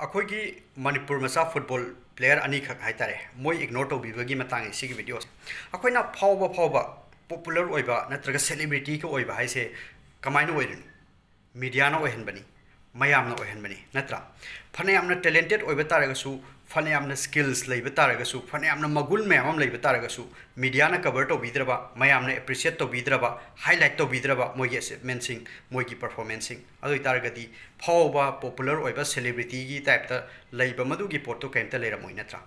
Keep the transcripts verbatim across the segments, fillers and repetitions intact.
ꯑꯩꯈꯣꯏꯒꯤ ꯃꯅꯤꯄꯨꯔ ꯃꯆꯥ football player ꯑꯅꯤꯈꯛ ꯍꯥꯏꯇꯥꯔꯦ, ꯃꯣꯏ ꯏꯒꯅꯣꯔ ꯇꯧꯕꯤꯕꯒꯤ ꯃꯇꯥꯡꯅꯤ ꯁꯤꯒꯤ ꯚꯤꯗꯤꯑꯣꯁꯦ꯫ ꯑꯩꯈꯣꯏꯅ ꯐꯥꯎꯕ ꯐꯥꯎꯕ ꯄꯣꯄꯨꯂꯔ ꯑꯣꯏꯕ ꯅꯠꯇ꯭ꯔꯒ ꯁꯦꯂꯤꯕ꯭ꯔꯤꯇꯤꯒ ꯑꯣꯏꯕ ꯍꯥꯏꯁꯦ ꯀꯃꯥꯏꯅ ꯑꯣꯏꯔꯤꯅꯣ? ꯃꯤꯗꯤꯌꯥꯅ ꯑꯣꯏꯍꯟꯕꯅꯤ, ꯃꯌꯥꯝꯅ ꯑꯣꯏꯍꯟꯕꯅꯤ, ꯅꯠꯇ꯭ꯔꯥ? ꯐꯅꯌꯥꯝꯅ ꯇꯦꯂꯦꯟꯇꯦꯠ ꯑꯣꯏꯕ ꯇꯥꯔꯒꯁꯨ, ꯐꯅꯌꯥꯝꯅ ꯁ꯭ꯀꯤꯜꯁ ꯂꯩꯕ ꯇꯥꯔꯒꯁꯨ, ꯐꯅꯌꯥꯝꯅ ꯃꯒꯨꯟ ꯃꯌꯥꯝ ꯑꯃ ꯂꯩꯕ ꯇꯥꯔꯒꯁꯨ, ꯃꯤꯗꯤꯌꯥꯅ ꯀꯕꯔ ꯇꯧꯕꯤꯗ꯭ꯔꯕ, ꯃꯌꯥꯝꯅ ꯑꯦꯄ꯭ꯔꯤꯁꯤꯌꯦꯠ ꯇꯧꯕꯤꯗ꯭ꯔꯕ, ꯍꯥꯏꯂꯥꯏꯠ ꯇꯧꯕꯤꯗ꯭ꯔꯕ ꯃꯣꯏꯒꯤ ꯑꯦꯆꯤꯞꯃꯦꯟꯁꯤꯡ, ꯃꯣꯏꯒꯤ ꯄꯔꯐꯣꯔꯃꯦꯟꯁꯁꯤꯡ, ꯑꯗꯨ ꯑꯣꯏꯇꯥꯔꯒꯗꯤ ꯐꯥꯎꯕ ꯄꯣꯄꯨꯂꯔ ꯑꯣꯏꯕ ꯁꯦꯂꯤꯕ꯭ꯔꯤꯇꯤꯒꯤ ꯇꯥꯏꯞꯇ ꯂꯩꯕ ꯃꯗꯨꯒꯤ ꯄꯣꯠꯇꯨ ꯀꯩꯝꯇ ꯂꯩꯔꯝꯃꯣꯏ, ꯅꯠꯇ꯭ꯔꯥ?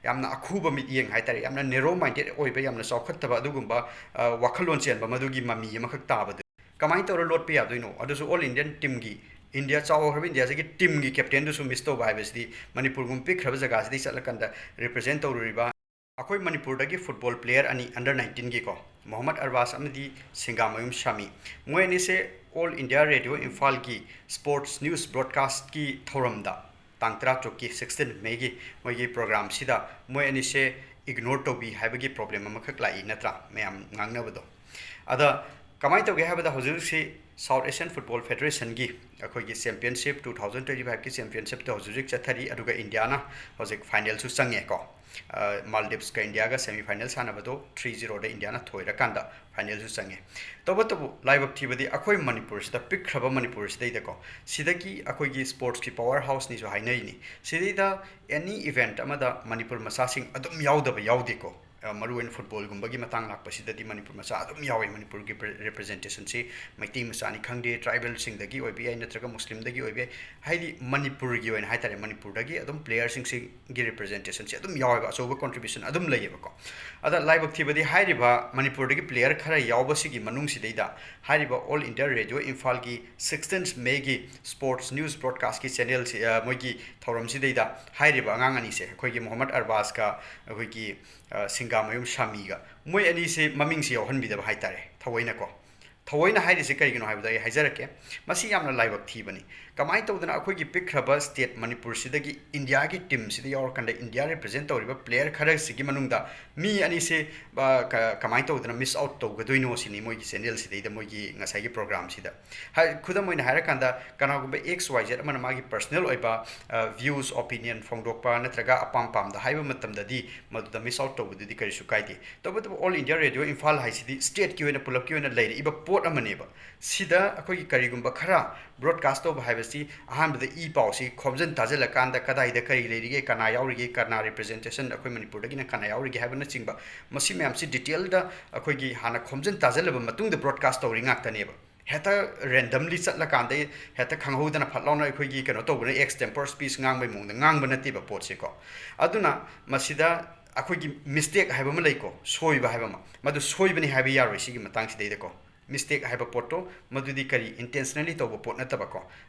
ꯌꯥꯝꯅ ꯑꯈꯨꯕ ꯃꯤꯠꯌꯦꯡ ꯍꯥꯏꯇꯥꯔꯦ, ꯌꯥꯝꯅ ꯅꯦꯔꯣ ꯃꯥꯏꯟꯗꯦꯠ ꯑꯣꯏꯕ, ꯌꯥꯝꯅ ꯆꯥꯎꯈꯠꯇꯕ ꯑꯗꯨꯒꯨꯝꯕ, ꯑ, ꯋꯥꯈꯜꯂꯣꯟ ꯆꯦꯟꯕ ꯃꯗꯨꯒꯤ ꯃꯃꯤ ꯑꯃꯈꯛ ꯇꯥꯕꯗꯨ ꯀꯃꯥꯏꯅ ꯇꯧꯔ ꯂꯣꯠꯄ ꯌꯥꯗꯣꯏꯅꯣ? ꯑꯗꯨꯁꯨ ꯑꯣꯜ ꯏꯟꯗꯤꯌꯟ ꯇꯤꯝꯒꯤ, ꯏꯟꯗꯤꯌꯥ, ꯆꯥꯎꯈ꯭ꯔꯕ ꯏꯟꯗꯤꯌꯥꯁꯤꯒꯤ ꯇꯤꯝꯒꯤ ꯀꯦꯞꯇꯦꯟꯗꯨꯁꯨ ꯃꯤꯁ ꯇꯧꯕ ꯍꯥꯏꯕꯁꯤꯗꯤ, ꯃꯅꯤꯄꯨꯔꯒꯨꯝꯕ ꯄꯤꯛꯈ꯭ꯔꯕ ꯖꯒꯥꯁꯤꯗꯒꯤ ꯆꯠꯂꯀꯥꯟꯗ ꯔꯤꯄ꯭ꯔꯖꯦꯟ ꯇꯧꯔꯨꯔꯤꯕ ꯑꯩꯈꯣꯏ ꯃꯅꯤꯄꯨꯔꯗꯒꯤ ꯐꯨꯠꯕꯣꯜ ꯄ꯭ꯂꯦꯌꯔ ꯑꯅꯤ, ꯑꯟꯗꯔ ꯅꯥꯏꯟꯇꯤꯟꯒꯤꯀꯣ, ꯃꯣꯍꯝꯃꯗ ꯑꯔꯕꯥꯖ ꯑꯃꯗꯤ ꯁꯤꯡꯒꯥꯃꯌꯨꯝ ꯁꯥꯃꯤ, ꯃꯣꯏ ꯑꯅꯤꯁꯦ ꯑꯣꯜ ꯏꯟꯗꯤꯌꯥ ꯔꯦꯗꯤꯑꯣ ꯏꯝꯐꯥꯜꯒꯤ ꯁ꯭ꯄꯣꯔꯠꯁ ꯅ꯭ꯌꯨꯁ ꯕ꯭ꯔꯣꯗꯀꯥꯁꯠꯀꯤ ꯊꯧꯔꯝꯗ, ꯇꯥꯡ ꯇꯔꯥꯇꯔꯨꯛꯀꯤ, ꯁꯤꯛꯁꯇꯤꯟ ꯃꯦꯒꯤ ꯃꯣꯏꯒꯤ ꯄ꯭ꯔꯣꯒ꯭ꯔꯥꯝꯁꯤꯗ ꯃꯣꯏ ꯑꯅꯤꯁꯦ ꯏꯒꯅꯣꯔ ꯇꯧꯕꯤ ꯍꯥꯏꯕꯒꯤ ꯄ꯭ꯔꯣꯕ꯭ꯂꯦꯝ ꯑꯃꯈꯛ ꯂꯥꯛꯏ, ꯅꯠꯇ꯭ꯔꯥ? ꯃꯌꯥꯝ ꯉꯥꯡꯅꯕꯗꯣ꯫ ꯑꯗ ꯀꯃꯥꯏꯅ ꯇꯧꯒꯦ ꯍꯥꯏꯕꯗ, ꯍꯧꯖꯤꯛ ꯍꯧꯖꯤꯛꯁꯤ ꯁꯥꯎꯠ ꯑꯦꯁꯤꯌꯥꯟ ꯐꯨꯠꯕꯣꯜ ꯐꯦꯗꯔꯦꯁꯟꯒꯤ ꯑꯩꯈꯣꯏꯒꯤ ꯆꯦꯝꯄꯤꯌꯟꯁꯤꯞ, ꯇꯨ ꯊꯥꯎꯖꯟ ꯇ꯭ꯋꯦꯟꯇꯤ ꯐꯥꯏꯚꯀꯤ ꯆꯦꯝꯄꯤꯌꯟꯁꯤꯞꯇꯣ ꯍꯧꯖꯤꯛ ꯍꯧꯖꯤꯛ ꯆꯠꯊꯔꯤ, ꯑꯗꯨꯒ ꯏꯟꯗꯤꯌꯥꯅ ꯍꯧꯖꯤꯛ ꯐꯥꯏꯅꯦꯜꯁꯨ ꯆꯪꯉꯦꯀꯣ꯫ ꯑ, ꯃꯥꯜꯗꯤꯞꯁꯀ ꯏꯟꯗꯤꯌꯥꯒ ꯁꯦꯃꯤ ꯐꯥꯏꯅꯦꯜ ꯁꯥꯟꯅꯕꯗꯣ ꯊ꯭ꯔꯤ ꯖꯤꯔꯣꯗ ꯏꯟꯗꯤꯌꯥꯅ ꯊꯣꯏꯔꯀꯥꯟꯗ ꯐꯥꯏꯅꯦꯜꯁꯨ ꯆꯪꯉꯦ꯫ ꯇꯧꯕꯇꯕꯨ ꯂꯥꯏꯕꯛ ꯊꯤꯕꯗꯤ ꯑꯩꯈꯣꯏ ꯃꯅꯤꯄꯨꯔꯁꯤꯗ, ꯄꯤꯛꯈ꯭ꯔꯕ ꯃꯅꯤꯄꯨꯔꯁꯤꯗꯩꯗꯀꯣ, ꯁꯤꯗꯒꯤ ꯑꯩꯈꯣꯏꯒꯤ ꯁ꯭ꯄꯣꯔꯠꯁꯀꯤ ꯄꯋꯥꯔ ꯍꯥꯎꯁꯅꯤꯁꯨ ꯍꯥꯏꯅꯔꯤꯅꯤ, ꯁꯤꯗꯩꯗ ꯑꯦꯅꯤ ꯏꯚꯦꯟꯠ ꯑꯃꯗ ꯃꯅꯤꯄꯨꯔ ꯃꯆꯥꯁꯤꯡ ꯑꯗꯨꯝ ꯌꯥꯎꯗꯕ ꯌꯥꯎꯗꯦꯀꯣ꯫ ꯑ, ꯃꯔꯨꯑꯣꯏꯅ ꯐꯨꯠꯕꯣꯜꯒꯨꯝꯕꯒꯤ ꯃꯇꯥꯡ ꯂꯥꯛꯄꯁꯤꯗꯗꯤ ꯃꯅꯤꯄꯨꯔ ꯃꯆꯥ ꯑꯗꯨꯝ ꯌꯥꯎꯋꯦ꯫ ꯃꯅꯤꯄꯨꯔꯒꯤ ꯔꯦ-, ꯔꯤꯄ꯭ꯔꯖꯦꯟꯇꯦꯁꯟꯁꯤ ꯃꯩꯇꯩ ꯃꯆꯥꯅꯤ ꯈꯪꯗꯦ, ꯇ꯭ꯔꯥꯏꯕꯦꯜꯁꯤꯡꯗꯒꯤ ꯑꯣꯏꯕ ꯌꯥꯏ, ꯅꯠꯇ꯭ꯔꯒ ꯃꯨꯁꯂꯤꯝꯗꯒꯤ ꯑꯣꯏꯕ ꯌꯥꯏ, ꯍꯥꯏꯗꯤ ꯃꯅꯤꯄꯨꯔꯒꯤ ꯑꯣꯏꯅ ꯍꯥꯏꯇꯥꯔꯦ, ꯃꯅꯤꯄꯨꯔꯗꯒꯤ ꯑꯗꯨꯝ ꯄ꯭ꯂꯦꯌꯔꯁꯤꯡꯁꯤꯒꯤ ꯔꯤꯄ꯭ꯔꯖꯦꯟꯇꯦꯁꯟꯁꯤ ꯑꯗꯨꯝ ꯌꯥꯎꯋꯦꯕ, ꯑꯆꯧꯕ ꯀꯣꯟꯇ꯭ꯔꯤꯕ꯭ꯌꯨꯁꯟ ꯑꯗꯨꯝ ꯂꯩꯌꯦꯕꯀꯣ꯫ ꯑꯗ ꯂꯥꯏꯕꯛ ꯊꯤꯕꯗꯤ, ꯍꯥꯏꯔꯤꯕ ꯃꯅꯤꯄꯨꯔꯗꯒꯤ ꯄ꯭ꯂꯦꯌꯔ ꯈꯔ ꯌꯥꯎꯕꯁꯤꯒꯤ ꯃꯅꯨꯡꯁꯤꯗꯩꯗ ꯍꯥꯏꯔꯤꯕ ꯑꯣꯜ ꯏꯟꯗꯤꯌꯥ ꯔꯦꯗꯤꯑꯣ ꯏꯝꯐꯥꯜꯒꯤ ꯁꯤꯛꯁꯇꯤꯟ ꯃꯦꯒꯤ ꯁ꯭ꯄꯣꯔꯠꯁ ꯅ꯭ꯌꯨꯁ ꯕ꯭ꯔꯣꯗꯀꯥꯁꯀꯤ ꯆꯦꯅꯦꯜꯁꯤ, ꯑ, ꯃꯣꯏꯒꯤ ꯊꯧꯔꯝꯁꯤꯗꯩꯗ ꯍꯥꯏꯔꯤꯕ ꯑꯉꯥꯡ ꯑꯅꯤꯁꯦ, ꯑꯩꯈꯣꯏꯒꯤ ꯃꯣꯍꯝꯃꯗ ꯑꯔꯕꯥꯖꯀ ꯑꯩꯈꯣꯏꯒꯤ, ꯑ, ꯁꯤꯡꯒꯥꯃꯌꯨꯝ ꯁꯥꯃꯤꯒ, ꯃꯣꯏ ꯑꯅꯤꯁꯦ ꯃꯃꯤꯡꯁꯦ ꯌꯥꯎꯍꯟꯕꯤꯗꯕ ꯍꯥꯏꯇꯥꯔꯦ, ꯊꯑꯣꯏꯅꯀꯣ꯫ ꯊꯑꯣꯏꯅ ꯍꯥꯏꯔꯤꯁꯦ ꯀꯔꯤꯒꯤꯅꯣ ꯍꯥꯏꯕꯗꯣ ꯑꯩ ꯍꯥꯏꯖꯔꯛꯀꯦ꯫ ꯃꯁꯤ ꯌꯥꯝꯅ ꯂꯥꯏꯕꯛ ꯊꯤꯕꯅꯤ꯫ ꯀꯃꯥꯏꯅ ꯇꯧꯗꯅ ꯑꯩꯈꯣꯏꯒꯤ ꯄꯤꯛꯈ꯭ꯔꯕ state ꯃꯅꯤꯄꯨꯔꯁꯤꯗꯒꯤ ꯏꯟꯗꯤꯌꯥꯒꯤ teamꯁꯤꯗ ꯌꯥꯎꯔꯀꯥꯟꯗ ꯏꯟꯗꯤꯌꯥ represent ꯇꯧꯔꯤꯕ player ꯈꯔꯁꯤꯒꯤ ꯃꯅꯨꯡꯗ ꯃꯤ ꯑꯅꯤꯁꯦ, ꯑ, ꯀ-, ꯀꯃꯥꯏꯅ ꯇꯧꯗꯅ miss out ꯇꯧꯒꯗꯣꯏꯅꯣ ꯁꯤꯅꯤ ꯃꯣꯏꯒꯤ channelꯁꯤꯗꯩꯗ, ꯃꯣꯏꯒꯤ ꯉꯁꯥꯏꯒꯤ programꯁꯤꯗ꯫ ꯍꯥꯏ-, ꯈꯨꯗꯝ ꯑꯣꯏꯅ ꯍꯥꯏꯔꯀꯥꯟꯗ, ꯀꯅꯥꯒꯨꯝꯕ X Y Z ꯑꯃꯅ ꯃꯥꯒꯤ personal ꯑꯣꯏꯕ, ꯑ, views, opinion ꯐꯣꯡꯗꯣꯛꯄ ꯅꯠꯇ꯭ꯔꯒ ꯑꯄꯥꯝ ꯄꯥꯝꯗ ꯍꯥꯏꯕ ꯃꯇꯝꯗꯗꯤ ꯃꯗꯨꯗ miss out ꯇꯧꯕꯗꯨꯗꯤ ꯀꯔꯤꯁꯨ ꯀꯥꯏꯗꯦ꯫ ꯇꯧꯕꯇꯕꯨ All India Radio ꯏꯝꯐꯥꯜ ꯍꯥꯏꯁꯤꯗꯤ stateꯀꯤ ꯑꯣꯏꯅ, ꯄꯨꯂꯞꯀꯤ ꯑꯣꯏꯅ ꯂꯩꯔꯛꯏꯕ ꯄꯣꯠ ꯑꯃꯅꯦꯕ꯫ ꯁꯤꯗ ꯑꯩꯈꯣꯏꯒꯤ ꯀꯔꯤꯒꯨꯝꯕ ꯈꯔ broadcast ꯇꯧꯕ ꯍꯥꯏꯕꯁꯤ ꯑꯍꯥꯟꯕꯗ ꯏ ꯄꯥꯎꯁꯤ ꯈꯣꯝꯖꯤꯟ ꯇꯥꯁꯤꯜꯂꯀꯥꯟꯗ ꯀꯗꯥꯏꯗ ꯀꯔꯤ ꯂꯩꯔꯤꯒꯦ, ꯀꯅꯥ ꯌꯥꯎꯔꯤꯒꯦ, ꯀꯅꯥ representation, ꯑꯩꯈꯣꯏ ꯃꯅꯤꯄꯨꯔꯗꯒꯤꯅ ꯀꯅꯥ ꯌꯥꯎꯔꯤꯒꯦ ꯍꯥꯏꯕꯅꯆꯤꯡꯕ, ꯃꯁꯤ ꯃꯌꯥꯝꯁꯤ detailꯗ ꯑꯩꯈꯣꯏꯒꯤ ꯍꯥꯟꯅ ꯈꯣꯝꯖꯤꯟ ꯇꯥꯁꯤꯜꯂꯕ ꯃꯇꯨꯡꯗ broadcast ꯇꯧꯔꯤ ꯉꯥꯛꯇꯅꯦꯕ꯫ ꯍꯦꯛꯇ randomly ꯆꯠꯂꯀꯥꯟꯗ ꯍꯦꯛꯇ ꯈꯪꯍꯧꯗꯅ ꯐꯠ ꯂꯥꯎꯅ ꯑꯩꯈꯣꯏꯒꯤ ꯀꯩꯅꯣ ꯇꯧꯕꯅ, extempore speech ꯉꯥꯡꯕꯩ ꯃꯑꯣꯡꯗ ꯉꯥꯡꯕ ꯅꯠꯇꯦꯕ ꯄꯣꯠꯁꯦꯀꯣ꯫ ꯑꯗꯨꯅ ꯃꯁꯤꯗ ꯑꯩꯈꯣꯏꯒꯤ mistake ꯍꯥꯏꯕ ꯑꯃ ꯂꯩꯀꯣ, ꯁꯣꯏꯕ ꯍꯥꯏꯕ ꯑꯃ, ꯃꯗꯨ ꯁꯣꯏꯕꯅꯤ ꯍꯥꯏꯕ ꯌꯥꯔꯣꯏ ꯁꯤꯒꯤ ꯃꯇꯥꯡꯁꯤꯗꯩꯗꯀꯣ꯫ Mistake ꯍꯥꯏꯕ ꯄꯣꯠꯇꯣ ꯃꯗꯨꯗꯤ ꯀꯔꯤ, intentionally ꯇꯧꯕ ꯄꯣꯠ ꯅꯠꯇꯕꯀꯣ,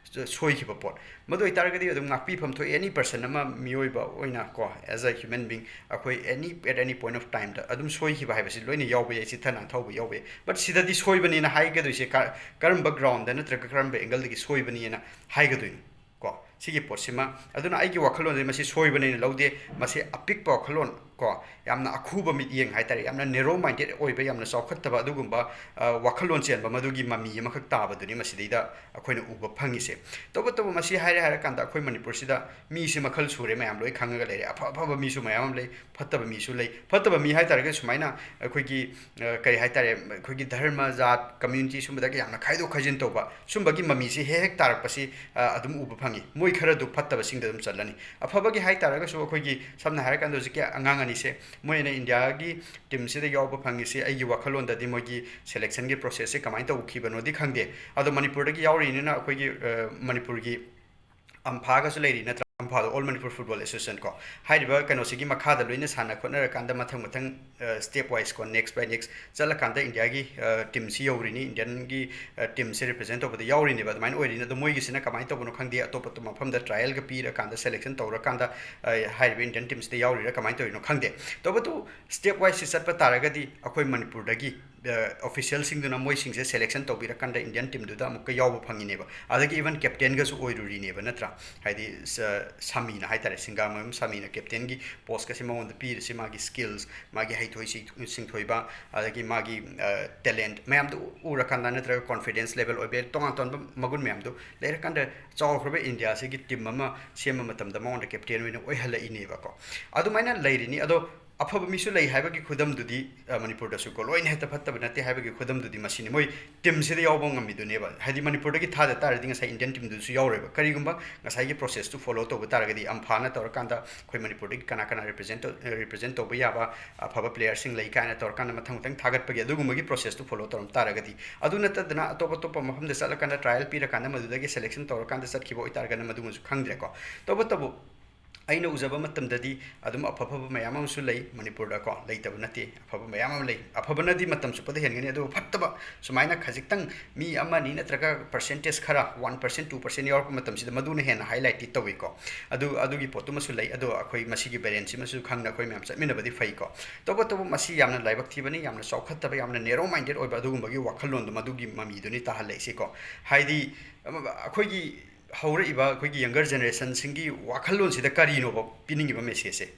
ꯁꯣꯏꯈꯤꯕ ꯄꯣꯠ꯫ ꯃꯗꯨ ꯑꯣꯏꯇꯥꯔꯒꯗꯤ ꯑꯗꯨꯝ ꯉꯥꯛꯄꯤꯐꯝ ꯊꯣꯛꯏ, any person ꯑꯃ, ꯃꯤꯑꯣꯏꯕ ꯑꯣꯏꯅ ꯀꯣ, as a human being, ꯑꯩꯈꯣꯏ any, at any point of timeꯗ ꯑꯗꯨꯝ ꯁꯣꯏꯈꯤꯕ ꯍꯥꯏꯕꯁꯤ ꯂꯣꯏꯅ ꯌꯥꯎꯕ ꯌꯥꯏ, ꯆꯤꯠꯊ ꯅꯥꯟꯊꯍꯧꯕ ꯌꯥꯎꯕ ꯌꯥꯏ꯫ But ꯁꯤꯗꯗꯤ ꯁꯣꯏꯕꯅꯤꯅ ꯍꯥꯏꯒꯗꯣꯏꯁꯦ ꯀ-, ꯀꯔꯝꯕ groundꯗ ꯅꯠꯇ꯭ꯔꯒ ꯀꯔꯝꯕ angleꯗꯒꯤ ꯁꯣꯏꯕꯅꯤꯅ ꯍꯥꯏꯒꯗꯣꯏꯅꯣ? ꯀꯣ, ꯁꯤꯒꯤ ꯄꯣꯠꯁꯤꯃ, ꯑꯗꯨꯅ ꯑꯩꯒꯤ ꯋꯥꯈꯜꯂꯣꯟꯁꯦ ꯃꯁꯤ ꯁꯣꯏꯕꯅꯦꯅ ꯂꯧꯗꯦ꯫ ꯃꯁꯤ ꯑꯄꯤꯛꯄ ꯋꯥꯈꯜꯂꯣꯟ ꯀꯣ, ꯌꯥꯝꯅ ꯑꯈꯨꯕ ꯃꯤꯠꯌꯦꯡ ꯍꯥꯏꯇꯥꯔꯦ, ꯌꯥꯝꯅ narrow minded ꯑꯣꯏꯕ, ꯌꯥꯝꯅ ꯆꯥꯎꯈꯠꯇꯕ ꯑꯗꯨꯒꯨꯝꯕ, ꯑ, ꯋꯥꯈꯜꯂꯣꯟ ꯆꯦꯟꯕ ꯃꯗꯨꯒꯤ ꯃꯃꯤ ꯑꯃꯈꯛ ꯇꯥꯕꯗꯨꯅꯤ ꯃꯁꯤꯗꯩꯗ ꯑꯩꯈꯣꯏꯅ ꯎꯕ ꯐꯪꯉꯤꯁꯦ꯫ ꯇꯧꯕꯇꯕꯨ ꯃꯁꯤ ꯍꯥꯏꯔꯦ ꯍꯥꯏꯔꯀꯥꯟꯗ ꯑꯩꯈꯣꯏ ꯃꯅꯤꯄꯨꯔꯁꯤꯗ ꯃꯤꯁꯦ ꯃꯈꯜ ꯁꯨꯔꯦ, ꯃꯌꯥꯝ ꯂꯣꯏ ꯈꯪꯉꯒ ꯂꯩꯔꯦ꯫ ꯑꯐ ꯑꯐꯕ ꯃꯤꯁꯨ ꯃꯌꯥꯝ ꯑꯃ ꯂꯩ, ꯐꯠꯇꯕ ꯃꯤꯁꯨ ꯂꯩ꯫ ꯐꯠꯇꯕ ꯃꯤ ꯍꯥꯏꯇꯥꯔꯒꯗꯤ ꯁꯨꯃꯥꯏꯅ ꯑꯩꯈꯣꯏꯒꯤ, ꯑ, ꯀꯔꯤ ꯍꯥꯏꯇꯥꯔꯦ, ꯑꯩꯈꯣꯏꯒꯤ ꯙꯔꯃ, ꯖꯥꯠ, community ꯁꯨꯝꯕꯗꯒ ꯌꯥꯝꯅ ꯈꯥꯏꯗꯣꯛ ꯈꯥꯏꯖꯤꯟ ꯇꯧꯕ, ꯁꯨꯝꯕꯒꯤ ꯃꯃꯤꯁꯤ ꯍꯦꯛ ꯍꯦꯛ ꯇꯥꯔꯛꯄꯁꯤ, ꯑ, ꯑꯗꯨꯝ ꯎꯕ ꯐꯪꯉꯤ꯫ ꯃꯣꯏ ꯈꯔꯗꯨ ꯐꯠꯇꯕꯁꯤꯡꯗ ꯑꯗꯨꯝ ꯆꯠꯂꯅꯤ꯫ ꯑꯐꯕꯒꯤ ꯍꯥꯏꯇꯥꯔꯒꯁꯨ ꯑꯩꯈꯣꯏꯒꯤ ꯁꯝꯅ ꯍꯥꯏꯔꯀꯥꯟꯗ ꯍꯧꯖꯤꯛꯀꯤ ꯑꯉꯥꯡ ꯑꯅꯤꯁꯦ, ꯃꯣꯏ ꯑꯅ ꯏꯟꯗꯤꯌꯥꯒꯤ teamꯁꯤꯗ ꯌꯥꯎꯕ ꯐꯪꯉꯤꯁꯤ, ꯑꯩꯒꯤ ꯋꯥꯈꯜꯂꯣꯟꯗꯗꯤ ꯃꯣꯏꯒꯤ selectionꯒꯤ processꯁꯦ ꯀꯃꯥꯏꯅ ꯇꯧꯈꯤꯕꯅꯣꯗꯤ ꯈꯪꯗꯦ꯫ ꯑꯗꯣ ꯃꯅꯤꯄꯨꯔꯗꯒꯤ ꯌꯥꯎꯔꯤꯅꯤꯅ ꯑꯩꯈꯣꯏꯒꯤ, ꯑ, ꯃꯅꯤꯄꯨꯔꯒꯤ ꯑꯝꯐꯥꯒꯁꯨ ꯂꯩꯔꯤ ꯅꯠꯇ꯭ꯔꯥ? ꯑꯝꯐꯥꯗꯣ, All Manipur Football Association ꯀꯣ, ꯍꯥꯏꯔꯤꯕ ꯀꯩꯅꯣꯁꯤꯒꯤ ꯃꯈꯥꯗ ꯂꯣꯏꯅ ꯁꯥꯟꯅ ꯈꯣꯠꯅꯔꯀꯥꯟꯗ ꯃꯊꯪ ꯃꯊꯪ, ꯑ, step wise ꯀꯣ, next by next ꯆꯠꯂꯀꯥꯟꯗ ꯏꯟꯗꯤꯌꯥꯒꯤ, ꯑ, teamꯁꯤ ꯌꯧꯔꯤꯅꯤ, Indianꯒꯤ, ꯑ, teamꯁꯦ represent ꯇꯧꯕꯗ ꯌꯥꯎꯔꯤꯅꯦꯕ꯫ ꯑꯗꯨꯃꯥꯏꯅ ꯑꯣꯏꯔꯤꯅꯤ꯫ ꯑꯗꯣ ꯃꯣꯏꯒꯤꯁꯤꯅ ꯀꯃꯥꯏꯅ ꯇꯧꯕꯅꯣ ꯈꯪꯗꯦ, ꯑꯇꯣꯞꯄ ꯃꯐꯝꯗ trialꯒ ꯄꯤꯔꯀꯥꯟꯗ, selection ꯇꯧꯔꯀꯥꯟꯗ, ꯑ, ꯍꯥꯏꯔꯤꯕ Indian teamꯁꯤꯗ ꯌꯥꯎꯔꯤꯔꯥ ꯀꯃꯥꯏꯅ ꯇꯧꯔꯤꯅꯣ ꯈꯪꯗꯦ꯫ ꯇꯧꯕꯇꯕꯨ step wiseꯁꯤ ꯆꯠꯄ ꯇꯥꯔꯒꯗꯤ ꯑꯩꯈꯣꯏ ꯃꯅꯤꯄꯨꯔꯗꯒꯤ ꯑꯣꯐꯤꯁꯤꯌꯦꯜꯁꯤꯡꯗꯨꯅ ꯃꯣꯏꯁꯤꯡꯁꯦ ꯁꯦꯂꯦꯛꯁꯟ ꯇꯧꯕꯤꯔꯀꯥꯟꯗ ꯏꯟꯗꯤꯌꯟ ꯇꯤꯝꯗꯨꯗ ꯑꯃꯨꯛꯀ ꯌꯥꯎꯕ ꯐꯪꯉꯤꯅꯦꯕ꯫ ꯑꯗꯒꯤ ꯏꯚꯟ ꯀꯦꯞꯇꯦꯟꯒꯁꯨ ꯑꯣꯏꯔꯨꯔꯤꯅꯦꯕ, ꯅꯠꯇ꯭ꯔꯥ? ꯍꯥꯏꯗꯤ ꯁ- ꯁꯥꯃꯤꯅ ꯍꯥꯏꯇꯥꯔꯦ, ꯁꯤꯡꯒꯥꯃꯌꯨꯝ ꯁꯥꯃꯤꯅ ꯀꯦꯞꯇꯦꯟꯒꯤ ꯄꯣꯁꯀꯁꯦ ꯃꯉꯣꯟꯗ ꯄꯤꯔꯤꯁꯦ, ꯃꯥꯒꯤ ꯁ꯭ꯀꯤꯜꯁ, ꯃꯥꯒꯤ ꯍꯩꯊꯣꯏ ꯁꯤꯡ- ꯁꯤꯡꯊꯣꯏꯕ, ꯑꯗꯒꯤ ꯃꯥꯒꯤ ꯇꯦꯂꯦꯟꯠ ꯃꯌꯥꯝꯗꯣ ꯎꯔꯀꯥꯟꯗ, ꯅꯠꯇ꯭ꯔꯒ ꯀꯣꯟꯐꯤꯗꯦꯟꯁ ꯂꯦꯚꯦꯜ ꯑꯣꯏꯕ ꯌꯥꯏ, ꯇꯣꯉꯥꯟ ꯇꯣꯉꯥꯟꯕ ꯃꯒꯨꯟ ꯃꯌꯥꯝꯗꯣ ꯂꯩꯔꯀꯥꯟꯗ ꯆꯥꯎꯈ꯭ꯔꯕ ꯏꯟꯗꯤꯌꯥꯁꯤꯒꯤ ꯇꯤꯝ ꯑꯃ ꯁꯦꯝꯕ ꯃꯇꯝꯗ ꯃꯉꯣꯟꯗ ꯀꯦꯞꯇꯦꯟ ꯑꯣꯏꯅ ꯑꯣꯏꯍꯜꯂꯛꯏꯅꯦꯕꯀꯣ꯫ ꯑꯗꯨꯃꯥꯏꯅ ꯂꯩꯔꯤꯅꯤ꯫ ꯑꯗꯣ ꯑꯐꯕ ꯃꯤꯁꯨ ꯂꯩ ꯍꯥꯏꯕꯒꯤ ꯈꯨꯗꯝꯗꯨꯗꯤ, ꯑ, ꯃꯅꯤꯄꯨꯔꯗꯁꯨ ꯀꯣ, ꯂꯣꯏꯅ ꯍꯦꯛꯇ ꯐꯠꯇꯕ ꯅꯠꯇꯦ ꯍꯥꯏꯕꯒꯤ ꯈꯨꯗꯝꯗꯨꯗꯤ ꯃꯁꯤꯅꯤ꯫ ꯃꯣꯏ ꯇꯤꯝꯁꯤꯗ ꯌꯥꯎꯕ ꯉꯝꯃꯤꯗꯨꯅꯦꯕ꯫ ꯍꯥꯏꯗꯤ ꯃꯅꯤꯄꯨꯔꯗꯒꯤ ꯊꯥꯗ ꯇꯥꯔꯗꯤ ꯉꯁꯥꯏ ꯏꯟꯗꯤꯌꯟ ꯇꯤꯝꯗꯨꯁꯨ ꯌꯥꯎꯔꯣꯏꯕ꯫ ꯀꯔꯤꯒꯨꯝꯕ ꯉꯁꯥꯏꯒꯤ ꯄ꯭ꯔꯣꯁꯦꯁꯇꯨ ꯐꯣꯂꯣ ꯇꯧꯕ ꯇꯥꯔꯒꯗꯤ, ꯑꯝꯐꯥꯅ ꯇꯧꯔꯀꯥꯟꯗ ꯑꯩꯈꯣꯏ ꯃꯅꯤꯄꯨꯔꯗꯒꯤ ꯀꯅꯥ ꯀꯅꯥ ꯔꯤꯄ꯭ꯔꯖꯦꯟ ꯇꯧ-, ꯔꯤꯄ꯭ꯔꯖꯦꯟ ꯇꯧꯕ ꯌꯥꯕ ꯑꯐꯕ ꯄ꯭ꯂꯦꯌꯔꯁꯤꯡ ꯂꯩ ꯀꯥꯏꯅ ꯇꯧꯔꯀꯥꯟꯗ ꯃꯊꯪ ꯃꯊꯪ ꯊꯥꯒꯠꯄꯒꯤ ꯑꯗꯨꯒꯨꯝꯕꯒꯤ ꯄ꯭ꯔꯣꯁꯦꯁꯇꯨ ꯐꯣꯂꯣ ꯇꯧꯔꯝ ꯇꯥꯔꯒꯗꯤ, ꯑꯗꯨ ꯅꯠꯇꯗꯅ ꯑꯇꯣꯞ ꯑꯇꯣꯞꯄ ꯃꯐꯝꯗ ꯆꯠꯂꯀꯥꯟꯗ ꯇ꯭ꯔꯥꯏꯌꯦꯜ ꯄꯤꯔꯀꯥꯟꯗ ꯃꯗꯨꯗꯒꯤ ꯁꯦꯂꯦꯛꯁꯟ ꯇꯧꯔꯀꯥꯟꯗ ꯆꯠꯈꯤꯕ ꯑꯣꯏꯇꯥꯔꯒꯅ ꯃꯗꯨꯃꯁꯨ ꯈꯪꯗ꯭ꯔꯦꯀꯣ꯫ ꯇꯧꯕꯇꯕꯨ ꯑꯩꯅ ꯎꯖꯕ ꯃꯇꯝꯗꯗꯤ ꯑꯗꯨꯝ ꯑꯐ ꯑꯐꯕ ꯃꯌꯥꯝ ꯑꯃꯁꯨ ꯂꯩ ꯃꯅꯤꯄꯨꯔꯗꯀꯣ, ꯂꯩꯇꯕ ꯅꯠꯇꯦ, ꯑꯐꯕ ꯃꯌꯥꯝ ꯑꯃ ꯂꯩ꯫ ꯑꯐꯕꯅꯗꯤ ꯃꯇꯝ ꯆꯨꯞꯄꯗ ꯍꯦꯟꯒꯅꯤ, ꯑꯗꯨꯕꯨ ꯐꯠꯇꯕ ꯁꯨꯃꯥꯏꯅ ꯈꯖꯤꯛꯇꯪ ꯃꯤ ꯑꯃ ꯑꯅꯤ ꯅꯠꯇ꯭ꯔꯒ ꯄꯔꯁꯦꯟꯇꯦꯖ ꯈꯔ, ꯋꯥꯟ ꯄꯔꯁꯦꯟ, ꯇꯨ ꯄꯔꯁꯦꯟ ꯌꯥꯎꯔꯛꯄ ꯃꯇꯝꯁꯤꯗ ꯃꯗꯨꯅ ꯍꯦꯟꯅ ꯍꯥꯏꯂꯥꯏꯠꯇꯤ ꯇꯧꯏꯀꯣ꯫ ꯑꯗꯨ, ꯑꯗꯨꯒꯤ ꯄꯣꯠꯇꯨꯃꯁꯨ ꯂꯩ꯫ ꯑꯗꯣ ꯑꯩꯈꯣꯏ ꯃꯁꯤꯒꯤ ꯕꯦꯔꯤꯌꯦꯟꯁꯤꯃꯁꯨ ꯈꯪꯅ ꯑꯩꯈꯣꯏ ꯃꯌꯥꯝ ꯆꯠꯃꯤꯟꯅꯕꯗꯤ ꯐꯩꯀꯣ꯫ ꯇꯧꯕꯇꯕꯨ ꯃꯁꯤ ꯌꯥꯝꯅ ꯂꯥꯏꯕꯛ ꯊꯤꯕꯅꯤ, ꯌꯥꯝꯅ ꯆꯥꯎꯈꯠꯇꯕ, ꯌꯥꯝꯅ ꯅꯦꯔꯣ ꯃꯥꯏꯟꯗꯦꯠ ꯑꯣꯏꯕ ꯑꯗꯨꯒꯨꯝꯕꯒꯤ ꯋꯥꯈꯜꯂꯣꯟꯗꯣ, ꯃꯗꯨꯒꯤ ꯃꯃꯤꯗꯨꯅꯤ ꯇꯥꯍꯜꯂꯛꯏꯁꯤꯀꯣ꯫ ꯍꯥꯏꯗꯤ, ꯑꯃ, ꯑꯩꯈꯣꯏꯒꯤ ꯍꯧꯔꯛꯏꯕ ꯑꯩꯈꯣꯏꯒꯤ ꯌꯪꯒꯔ ꯖꯦꯅꯦꯔꯦꯁꯟꯁꯤꯡꯒꯤ ꯋꯥꯈꯜꯂꯣꯟꯁꯤꯗ ꯀꯔꯤꯅꯣꯕ ꯄꯤꯅꯤꯡꯉꯤꯕ ꯃꯦꯁꯦꯖꯁꯦ?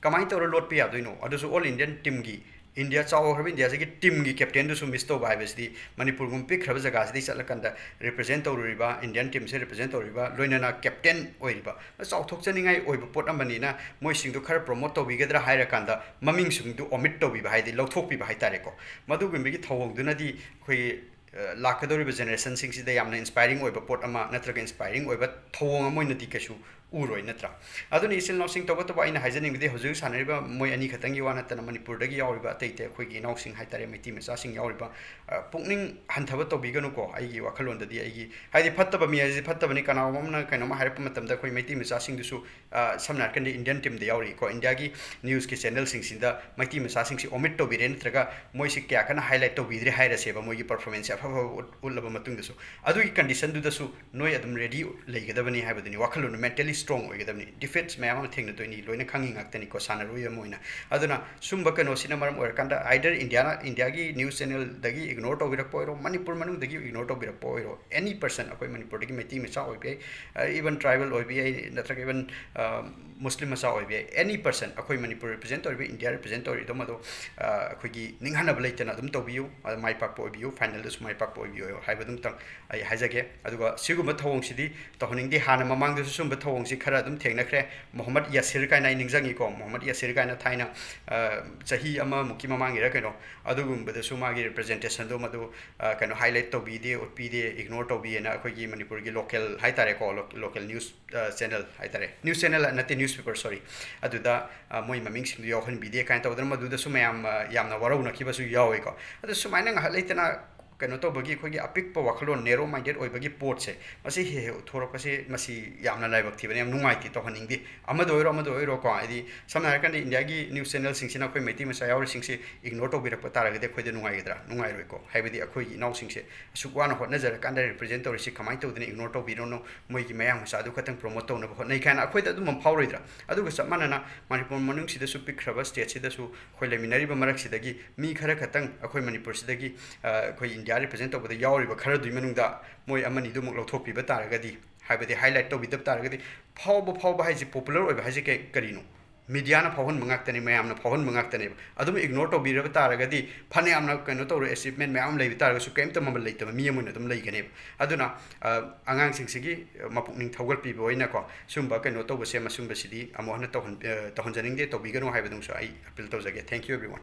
ꯀꯃꯥꯏꯅ ꯇꯧꯔ ꯂꯣꯠꯄ ꯌꯥꯗꯣꯏꯅꯣ? ꯑꯗꯨꯁꯨ ꯑꯣꯜ ꯏꯟꯗꯤꯌꯟ ꯇꯤꯝꯒꯤ, ꯏꯟꯗꯤꯌꯥ, ꯆꯥꯎꯈ꯭ꯔꯕ ꯏꯟꯗꯤꯌꯥꯁꯤꯒꯤ ꯇꯤꯝꯒꯤ ꯀꯦꯞꯇꯦꯟꯗꯨꯁꯨ ꯃꯤꯁ ꯇꯧꯕ ꯍꯥꯏꯕꯁꯤꯗꯤ, ꯃꯅꯤꯄꯨꯔꯒꯨꯝꯕ ꯄꯤꯛꯈ꯭ꯔꯕ ꯖꯒꯥꯁꯤꯗꯒꯤ ꯆꯠꯂꯀꯥꯟꯗ ꯔꯤꯄ꯭ꯔꯖꯦꯟ ꯇꯧꯔꯨꯔꯤꯕ, ꯏꯟꯗꯤꯌꯟ ꯇꯤꯝꯁꯦ ꯔꯤꯄ꯭ꯔꯖꯦꯟ ꯇꯧꯔꯤꯕ, ꯂꯣꯏꯅꯅ ꯀꯦꯞꯇꯦꯟ ꯑꯣꯏꯔꯤꯕ, ꯆꯥꯎꯊꯣꯛꯆꯅꯤꯡꯉꯥꯏ ꯑꯣꯏꯕ ꯄꯣꯠ ꯑꯃꯅꯤꯅ ꯃꯣꯏꯁꯤꯡꯗꯨ ꯈꯔ ꯄ꯭ꯔꯣꯃꯣꯠ ꯇꯧꯕꯤꯒꯗ꯭ꯔꯥ ꯍꯥꯏꯔꯀꯥꯟꯗ ꯃꯃꯤꯡꯁꯤꯡꯗꯨ ꯑꯣꯃꯤꯠ ꯇꯧꯕꯤꯕ, ꯍꯥꯏꯗꯤ ꯂꯧꯊꯣꯛꯄꯤꯕ ꯍꯥꯏꯇꯥꯔꯦꯀꯣ꯫ ꯃꯗꯨꯒꯨꯝꯕꯒꯤ ꯊꯧꯑꯣꯡꯗꯨꯅꯗꯤ ꯑꯩꯈꯣꯏꯒꯤ ꯑ, ꯂꯥꯛꯀꯗꯧꯔꯤꯕ ꯖꯦꯅꯦꯔꯦꯁꯟꯁꯤꯡꯁꯤꯗ ꯌꯥꯝꯅ ꯏꯟꯁꯄꯥꯏꯔꯤꯡ ꯑꯣꯏꯕ ꯄꯣꯠ ꯑꯃ ꯅꯠꯇ꯭ꯔꯒ ꯏꯟꯁꯄꯥꯏꯔꯤꯡ ꯑꯣꯏꯕ ꯊꯧꯑꯣꯡ ꯑꯃ ꯑꯣꯏꯅꯗꯤ ꯀꯩꯁꯨ ꯎꯔꯣꯏ, ꯅꯠꯇ꯭ꯔꯥ? ꯑꯗꯨꯅ ꯏꯆꯤꯜ ꯏꯅꯥꯎꯁꯤꯡ, ꯇꯧꯕꯇꯕꯨ ꯑꯩꯅ ꯍꯥꯏꯖꯅꯤꯡꯕꯗꯤ ꯍꯧꯖꯤꯛ ꯍꯧꯖꯤꯛ ꯁꯥꯟꯅꯔꯤꯕ ꯃꯣꯏ ꯑꯅꯤ ꯈꯛꯇꯪꯒꯤ ꯋꯥ ꯅꯠꯇꯅ ꯃꯅꯤꯄꯨꯔꯗꯒꯤ ꯌꯥꯎꯔꯤꯕ ꯑꯇꯩ ꯑꯇꯩ ꯑꯩꯈꯣꯏꯒꯤ ꯏꯅꯥꯎꯁꯤꯡ ꯍꯥꯏꯇꯥꯔꯦ, ꯃꯩꯇꯩ ꯃꯆꯥꯁꯤꯡ ꯌꯥꯎꯔꯤꯕ, ꯑ, ꯄꯨꯛꯅꯤꯡ ꯍꯟꯊꯕ ꯇꯧꯕꯤꯒꯅꯨꯀꯣ꯫ ꯑꯩꯒꯤ ꯋꯥꯈꯜꯂꯣꯟꯗꯗꯤ, ꯑꯩꯒꯤ, ꯍꯥꯏꯗꯤ, ꯐꯠꯇꯕ ꯃꯤ ꯍꯥꯏꯁꯦ ꯐꯠꯇꯕꯅꯤ, ꯀꯅꯥꯒꯨꯝꯕ ꯑꯃꯅ ꯀꯩꯅꯣꯝꯃ ꯍꯥꯏꯔꯛꯄ ꯃꯇꯝꯗ ꯑꯩꯈꯣꯏ ꯃꯩꯇꯩ ꯃꯆꯥꯁꯤꯡꯗꯨꯁꯨ ꯑ, ꯁꯝꯅ ꯍꯥꯏꯔꯀꯥꯟꯗ ꯏꯟꯗꯤꯌꯟ ꯇꯤꯝꯗ ꯌꯥꯎꯔꯤꯀꯣ, ꯏꯟꯗꯤꯌꯥꯒꯤ ꯅ꯭ꯌꯨꯁꯀꯤ ꯆꯦꯅꯦꯜꯁꯤꯡꯁꯤꯗ ꯃꯩꯇꯩ ꯃꯆꯥꯁꯤꯡꯁꯤ ꯑꯣꯃꯤꯠ ꯇꯧꯕꯤꯔꯦ ꯅꯠꯇ꯭ꯔꯒ ꯃꯣꯏꯁꯤ ꯀꯌꯥ ꯀꯟꯅ ꯍꯥꯏꯂꯥꯏꯠ ꯇꯧꯕꯤꯗ꯭ꯔꯦ ꯍꯥꯏꯔꯁꯦꯕ, ꯃꯣꯏꯒꯤ ꯄꯔꯐꯣꯔꯃꯦꯟꯁꯁꯦ ꯑꯐ ꯑꯐꯕ ꯎꯠ-, ꯎꯠꯂꯕ ꯃꯇꯨꯡꯗꯁꯨ꯫ ꯑꯗꯨꯒꯤ ꯀꯟꯗꯤꯁꯟꯗꯨꯗꯁꯨ ꯅꯣꯏ ꯑꯗꯨꯝ ꯔꯦꯗꯤ ꯂꯩꯒꯗꯕꯅꯤ ꯍꯥꯏꯕꯗꯨꯅꯤ, ꯋꯥꯈꯜꯂꯣꯟ, ꯃꯦꯟꯇꯦꯂꯤ strong ꯑꯣꯏꯒꯗꯕꯅꯤ꯫ Defeats ꯃꯌꯥꯝ ꯑꯃ ꯊꯦꯡꯅꯗꯣꯏꯅꯤ, ꯂꯣꯏꯅ ꯈꯪꯉꯤ ꯉꯥꯛꯇꯅꯤꯀꯣ, ꯁꯥꯟꯅꯔꯣꯏ ꯑꯃ ꯑꯣꯏꯅ꯫ ꯑꯗꯨꯅ ꯁꯨꯝꯕ ꯀꯩꯅꯣꯁꯤꯅ ꯃꯔꯝ ꯑꯣꯏꯔꯀꯥꯟꯗ either India ꯅ, India ꯒꯤ news channel ꯗꯒꯤ ignore ꯇꯧꯕꯤꯔꯛꯄ ꯑꯣꯏꯔꯣ, ꯃꯅꯤꯄꯨꯔ ꯃꯅꯨꯡꯗꯒꯤ ignore ꯇꯧꯕꯤꯔꯛꯄ ꯑꯣꯏꯔꯣ, any person, ꯑꯩꯈꯣꯏ ꯃꯅꯤꯄꯨꯔꯗꯒꯤ ꯃꯩꯇꯩ ꯃꯆꯥ ꯑꯣꯏꯕ ꯌꯥꯏ, even tribal ꯑꯣꯏꯕ ꯌꯥꯏ, ꯅꯠꯇ꯭ꯔꯒ even Muslim ꯃꯆꯥ ꯑꯣꯏꯕ ꯌꯥꯏ, any person, ꯑꯩꯈꯣꯏ ꯃꯅꯤꯄꯨꯔ represent ꯇꯧꯔꯤꯕ, India represent ꯇꯧꯔꯤꯗꯣ ꯃꯗꯣ ꯑꯩꯈꯣꯏꯒꯤ ꯅꯤꯡꯍꯟꯅꯕ ꯂꯩꯇꯅ ꯑꯗꯨꯝ ꯇꯧꯕꯤꯌꯨ꯫ ꯃꯥꯏ ꯄꯥꯛꯄ ꯑꯣꯏꯕꯤꯌꯨ, final ꯗꯁꯨ ꯃꯥꯏ ꯄꯥꯛꯄ ꯑꯣꯏꯕꯤꯌꯨ ꯍꯥꯏꯕꯗꯨꯝꯇꯪ ꯑꯩ ꯍꯥꯏꯖꯒꯦ꯫ ꯑꯗꯨꯒ ꯁꯤꯒꯨꯝꯕ ꯊꯧꯑꯣꯡꯁꯤꯗꯤ ꯇꯧꯍꯟꯅꯤꯡꯗꯦ꯫ ꯍꯥꯟꯅ ꯃꯃꯥꯡꯗꯁꯨ ꯁꯨꯝꯕ ꯊꯧꯑꯣꯡꯁꯤ ꯈꯔ ꯑꯗꯨꯝ ꯊꯦꯡꯅꯈ꯭ꯔꯦ꯫ ꯃꯣꯍꯝꯃꯗ ꯌꯥꯁꯤꯔ ꯀꯥꯏꯅ ꯑꯩ ꯅꯤꯡꯁꯤꯡꯉꯤꯀꯣ, ꯃꯣꯍꯝꯃꯗ ꯌꯥꯁꯤꯔ ꯀꯥꯏꯅ ꯊꯥꯏꯅ, ꯑ, ꯆꯍꯤ ꯑꯃꯃꯨꯛꯀꯤ ꯃꯃꯥꯡꯒꯤꯔ ꯀꯩꯅꯣ, ꯑꯗꯨꯒꯨꯝꯕꯗꯁꯨ ꯃꯥꯒꯤ representation ꯗꯣ ꯃꯗꯨ, ꯑ, ꯀꯩꯅꯣ, highlight ꯇꯧꯕꯤꯗꯦ, ꯎꯠꯄꯤꯗꯦ, ignore ꯇꯧꯕꯤꯌꯦꯅ ꯑꯩꯈꯣꯏꯒꯤ ꯃꯅꯤꯄꯨꯔꯒꯤ local ꯍꯥꯏꯇꯥꯔꯦꯀꯣ, lo-, local news, ꯑ, channel ꯍꯥꯏꯇꯥꯔꯦ, news channel ꯅꯠꯇꯦ, newspaper, sorry, ꯑꯗꯨꯗ, ꯑ, ꯃꯣꯏ ꯃꯃꯤꯡꯁꯤꯡꯗꯨ ꯌꯥꯎꯍꯟꯕꯤꯗꯦ ꯀꯥꯏꯅ ꯇꯧꯗꯅ ꯃꯗꯨꯗꯁꯨ ꯃꯌꯥꯝ, ꯑ, ꯌꯥꯝꯅ ꯋꯥꯔꯧꯅꯈꯤꯕꯁꯨ ꯌꯥꯎꯋꯤꯀꯣ꯫ ꯑꯗꯨ ꯁꯨꯃꯥꯏꯅ ꯉꯥꯏꯍꯥꯛ ꯂꯩꯇꯅ ꯀꯩꯅꯣ ꯇꯧꯕꯒꯤ, ꯑꯩꯈꯣꯏꯒꯤ ꯑꯄꯤꯛꯄ ꯋꯥꯈꯜꯂꯣꯟ, narrow minded ꯑꯣꯏꯕꯒꯤ ꯄꯣꯠꯁꯦ, ꯃꯁꯤ ꯍꯦꯛ ꯍꯦꯛ ꯎꯠꯊꯣꯔꯛꯄꯁꯦ, ꯃꯁꯤ ꯌꯥꯝꯅ ꯂꯥꯏꯕꯛ ꯊꯤꯕꯅꯦ, ꯌꯥꯝ ꯅꯨꯡꯉꯥꯏꯇꯦ, ꯇꯧꯍꯟꯅꯤꯡꯗꯦ꯫ ꯑꯃꯗ ꯑꯣꯏꯔꯣ, ꯑꯃꯗ ꯑꯣꯏꯔꯣꯀꯣ, ꯍꯥꯏꯗꯤ ꯁꯝꯅ ꯍꯥꯏꯔꯀꯥꯟꯗ India ꯒꯤ news channel ꯁꯤꯡꯁꯤꯅ ꯑꯩꯈꯣꯏ ꯃꯩꯇꯩ ꯃꯆꯥ ꯌꯥꯎꯔꯤꯁꯤꯡꯁꯦ ignore ꯇꯧꯕꯤꯔꯛꯄ ꯇꯥꯔꯒꯗꯤ ꯑꯩꯈꯣꯏꯗ ꯅꯨꯡꯉꯥꯏꯒꯗ꯭ꯔꯥ? ꯅꯨꯡꯉꯥꯏꯔꯣꯏꯀꯣ꯫ ꯍꯥꯏꯕꯗꯤ ꯑꯩꯈꯣꯏꯒꯤ ꯏꯅꯥꯎꯁꯤꯡꯁꯦ ꯑꯁꯨꯛ ꯋꯥꯅ ꯍꯣꯠꯅꯖꯔꯀꯥꯟꯗ represent ꯇꯧꯔꯤꯁꯤ ꯀꯃꯥꯏꯅ ꯇꯧꯗꯅ ignore ꯇꯧꯕꯤꯔꯣꯅꯣ? ꯃꯣꯏꯒꯤ ꯃꯌꯥꯡ ꯃꯆꯥꯗꯨ ꯈꯛꯇꯪ promote ꯇꯧꯅꯕ ꯍꯣꯠꯅꯩ ꯀꯥꯏꯅ ꯑꯩꯈꯣꯏꯗ ꯑꯗꯨꯝꯕ ꯐꯥꯎꯔꯣꯏꯗ꯭ꯔꯥ? ꯑꯗꯨꯒ ꯆꯞ ꯃꯥꯟꯅꯅ ꯃꯅꯤꯄꯨꯔ ꯃꯅꯨꯡꯁꯤꯗꯁꯨ, ꯄꯤꯛꯈ꯭ꯔꯕ state ꯁꯤꯗꯁꯨ ꯑꯩꯈꯣꯏ ꯂꯩꯃꯤꯟꯅꯔꯤꯕ ꯃꯔꯛꯁꯤꯗꯒꯤ ꯃꯤ ꯈꯔ ꯈꯛꯇꯪ ꯑꯩꯈꯣꯏ ꯃꯅꯤꯄꯨꯔꯁꯤꯗꯒꯤ, ꯑ, ꯑꯩꯈꯣꯏ India represent ꯇꯧꯕꯗ ꯌꯥꯎꯔꯤꯕ ꯈꯔꯗꯨꯒꯤ ꯃꯅꯨꯡꯗ ꯃꯣꯏ ꯑꯃꯅꯤꯗꯨꯃꯛ ꯂꯧꯊꯣꯛꯄꯤꯕ ꯇꯥꯔꯒꯗꯤ, ꯍꯥꯏꯕꯗꯤ highlight ꯇꯧꯕꯤꯗꯕ ꯇꯥꯔꯒꯗꯤ, ꯐꯥꯎꯕ, ꯐꯥꯎꯕ ꯍꯥꯏꯁꯦ, popular ꯑꯣꯏꯕ ꯍꯥꯏꯁꯦ ꯀꯩ-, ꯀꯔꯤꯅꯣ? Media ꯅ ꯐꯥꯎꯍꯟꯕ ꯉꯥꯛꯇꯅꯤ, ꯃꯌꯥꯝꯅ ꯐꯥꯎꯍꯟꯕ ꯉꯥꯛꯇꯅꯦꯕ꯫ ꯑꯗꯨꯝ ignore ꯇꯧꯕꯤꯔꯕ ꯇꯥꯔꯒꯗꯤ, ꯐꯅꯌꯥꯝꯅ ꯀꯩꯅꯣ ꯇꯧꯔ, achievement ꯃꯌꯥꯝ ꯑꯃ ꯂꯩꯕ ꯇꯥꯔꯒꯁꯨ, ꯀꯔꯤꯝꯇ ꯃꯃꯜ ꯂꯩꯇꯕ ꯃꯤ ꯑꯃ ꯑꯣꯏꯅ ꯑꯗꯨꯝ ꯂꯩꯒꯅꯦꯕ꯫ ꯑꯗꯨꯅ, ꯑ, ꯑꯉꯥꯡꯁꯤꯡꯁꯤꯒꯤ, ꯑ, ꯃꯄꯨꯛꯅꯤꯡ ꯊꯧꯒꯠꯄꯤꯕ ꯑꯣꯏꯅꯀꯣ, ꯁꯨꯝꯕ ꯀꯩꯅꯣ ꯇꯧꯕꯁꯦ, ꯃꯁꯨꯝꯕꯁꯤꯗꯤ ꯑꯃꯨꯛ ꯍꯟꯅ ꯇꯧꯍꯟ-, ꯑ, ꯇꯧꯍꯟꯖꯅꯤꯡꯗꯦ, ꯇꯧꯕꯤꯒꯅꯨ ꯍꯥꯏꯕꯗꯨꯃꯁꯨ ꯑꯩ appeal ꯇꯧꯖꯒꯦ꯫ Thank you everyone.